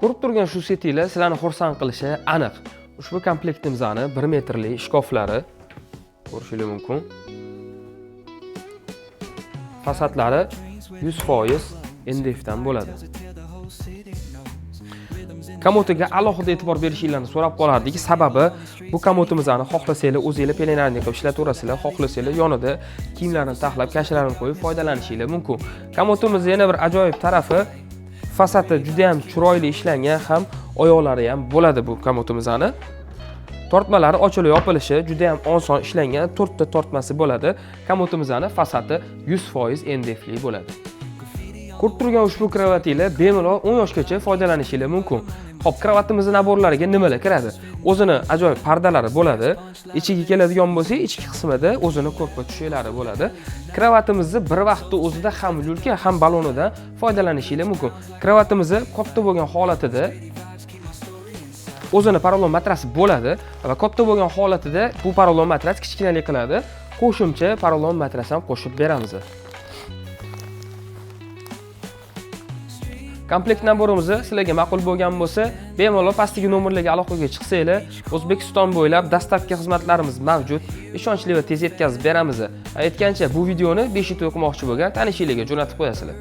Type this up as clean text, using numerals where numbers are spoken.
Ko'rib turgan shu setinglar sizlarni xursand qilishi aniq. Ushbu komplektimizni 1 metrli shkaflari ko'rishingiz mumkin. Fasadlari 100% MDF dan bo'ladi. Komotiga alohida e'tibor berishinglarni so'rab qolardik. Sababi bu komotimizni xohlasanglar o'zinglar пеленальный qilib ishlataverasizlar, xohlasanglar yonida kiyimlarni taxlab, kashalarni qo'yib foydalanishinglar mumkin. Komotimizni yana bir ajoyib tarafi fasadi juda ham chiroyli ishlangan, ham oyoqlari ham bo'ladi bu komotimizni. Tortmalari ochilib yopilishi juda ham oson ishlangan, 4 ta tortmasi bo'ladi. Komotimizni fasadi 100% MDF li bo'ladi. Ko'rib turgan ushbu kravatinglar bemalol 10 yoshgacha foydalanishinglar mumkin. Xo'p, kravatimizni набор lariga nimalar kiradi? O'zini ajoyib pardalari bo'ladi. Ichiga keladigan bo'lsak, ichki qismida o'zini ko'rpa tushaklari bo'ladi. Kravatimizni bir vaqtda o'zida ham люлька, ham balonidan foydalanishinglar mumkin. Kravatimizni katta bo'lgan holatida o'zini porolon matrasi bo'ladi va katta bo'lgan holatida bu porolon matras kichkinalik qiladi. Qo'shimcha porolon matras ham qo'shib beramiz. Komplekt набор imiz sizlarga ma'qul bo'lgan bo'lsa, bemalol pastdagi nomerlarga aloqaga chiqsanglar, O'zbekiston bo'ylab доставка xizmatlarimiz mavjud. Ishonchli va tez yetkazib beramiz. Aytgancha, bu videoni 5 to'y qilmoqchi bo'lgan tanishinglarga jo'natib qo'yasizlar.